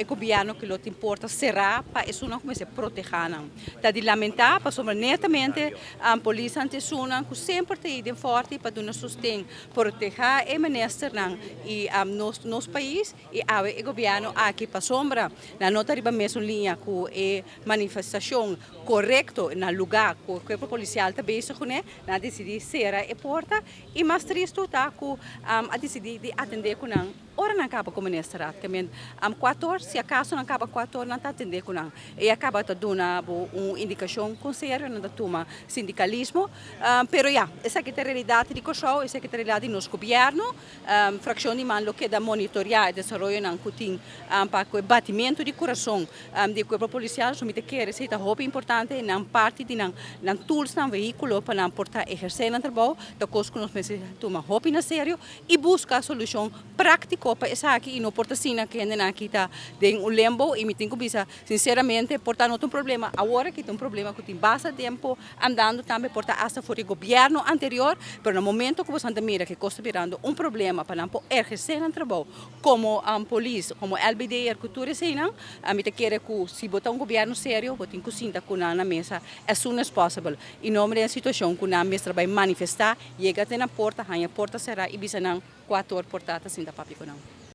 e gobièrnu ku lo tin porta será pa esunnan ku mester protehá nan. Ta di lamentá pasobra netamente polisnan ta esunnan ku semper ta ei den fòrti pa duna sosten, protehá e ministernan i nos nos pais i awe e gobièrnu aki pasobra nan no ta riba mesun liña ku e manifestashon korekto na lugá ku e kuerpo polisial ta bezig kuné, nan a disidí sera e porta i mas tristu ta ku a disidí di atendé ku nan. Ora nan kaba ku ministerat, ke men am kuator, si akaso nan kaba kuator nan ta atendé ku nan. E a kaba ta duna bo un indikashon kon serio nan ta tuma sindikalismo. Pero ya, esaki ta e realidat di Kòrsou, esaki ta e realidat di nos gobièrnu. Frakshon di man lo keda monitoriá e desaroyonan ku tin pa ku e batimentu di kurason di e kuerpo polisial. So mi ta kere esei ta hopi importante, nan parti di nan nan tools, nan vehíkulo pa nan por ta ehersé nan trabou, ta kos ku nos mester tuma hopi na serio. I buska solushon práktiko pa esaki i no por ta asina ku hendenan aki ta den un lembo i mi tin ku bisa sinseramente por ta no ta un problema awor aki ta un problema ku tin basta tempu andando tambe por ta asta for di gobièrnu anterior pero na momento ku boso ta mira ku e kos ta birando un problema pa nan por ehersé nan trabou komo polis komo LBD'er ku tur eseinan mi ta kere ku si bo ta un gobièrnu serio bo tin ku sinta ku nan na mesa as soon as possible i no den e situashon ku nan mester bai manifestá. Yega te na porta, haña porta será i bisa nan kua tor por ta ta sinta papia ku nan.